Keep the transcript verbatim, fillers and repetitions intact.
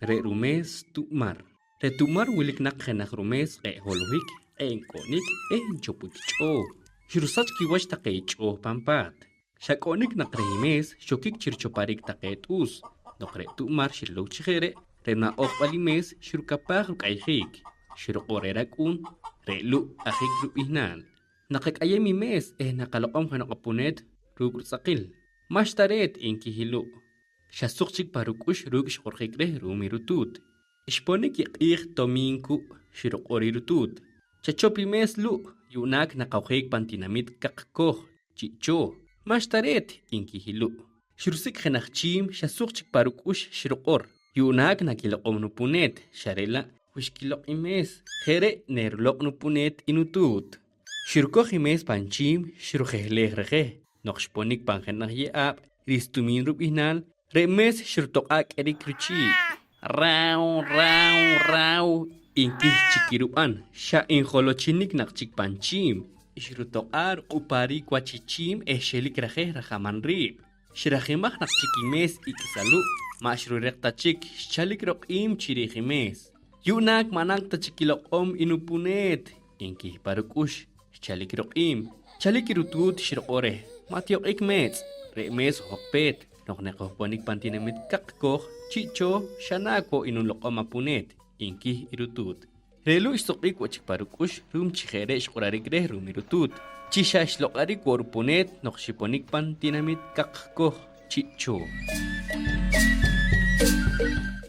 Re' rumees Tu'mar. Re' Tu'mar wilik naq jenaj rumees q'e' holohik, q'e' nk'o'nik eh nchopik ch'ooh. Xrusach kiwach taqe i ch'ooh pan paat. Xa k'o'nik naq reh i mees xokik chi ruchoparik taqe t'uus. Noq re' Tu'mar xrilow chi je' re', re' na'ojb'al i mees xrukapaj ruk'ayjiik. Xruq'or reh rak'uun, re' Lu' ajik rub'ihnaal. Naqak'ayem i mees eh naqaloq'om jeno' qapuneet ruuk' rutz'aqil. Ma'xta reet, inki i Lu'. Xa suq chik pa ruk'ux ruuk' xq'orjik reh ru'um i rutuut. Xponik i q'iij tomiinku, xruq'or i rutuut. Chachop i mees Lu', yu'naak naqaojiik pan tinamit Kaqkoj, Chi' Chooh. Ma'xta reet, inki i Lu'. Xrusik' jenaj chiim xa suq chik pa ruk'ux xruq'or. Yu'naak nakiloq'om nupuneet, xa re' la' wi xkiloq' i mees, je' re' neruloq' nupuneet i nutuut. Xrukoj i mees pan chiim, xrujehlej rejeh. Noq xponik pan jenaj ye'aab' Ristumiin rub'ihnaal, re' mees xrutoq'aa' k'erik ruchii'. Raaw, raaw, raaw, inki chik kirub'an, xa injolochinik naq chik pan chiim. Xrutoq'aa' ruq'upariik wach i chiim eh xelik rejeh rajaman riib'. Xrajimaj naq chik i mees i k'isa Lu', ma' xrureq ta chik, xchalik roq'iim chi riij i mees. Yu'naak ma' naak ta chik kiloq'om i nupuneet, inki pa ruk'ux. Xchalik roq'iim. Chalik i rutuut, xruq'or reh: Ma' tiyoq'ik meetz', re' mees hoj peet. Noq naqojponik pan tinamit Kaqkoj, Chi' Chooh, xa naak wo' i nuloq'om apuneet, inki i rutuut. Re' Lu' xsuq'ik wo' chik pa ruk'ux ru'um chi je' re' xq'orarik reh ru'um i rutuut chi xa xloq'arik wo' rupuneet noq xiponik pan tinamit Kaqkoj, Chi' Chooh.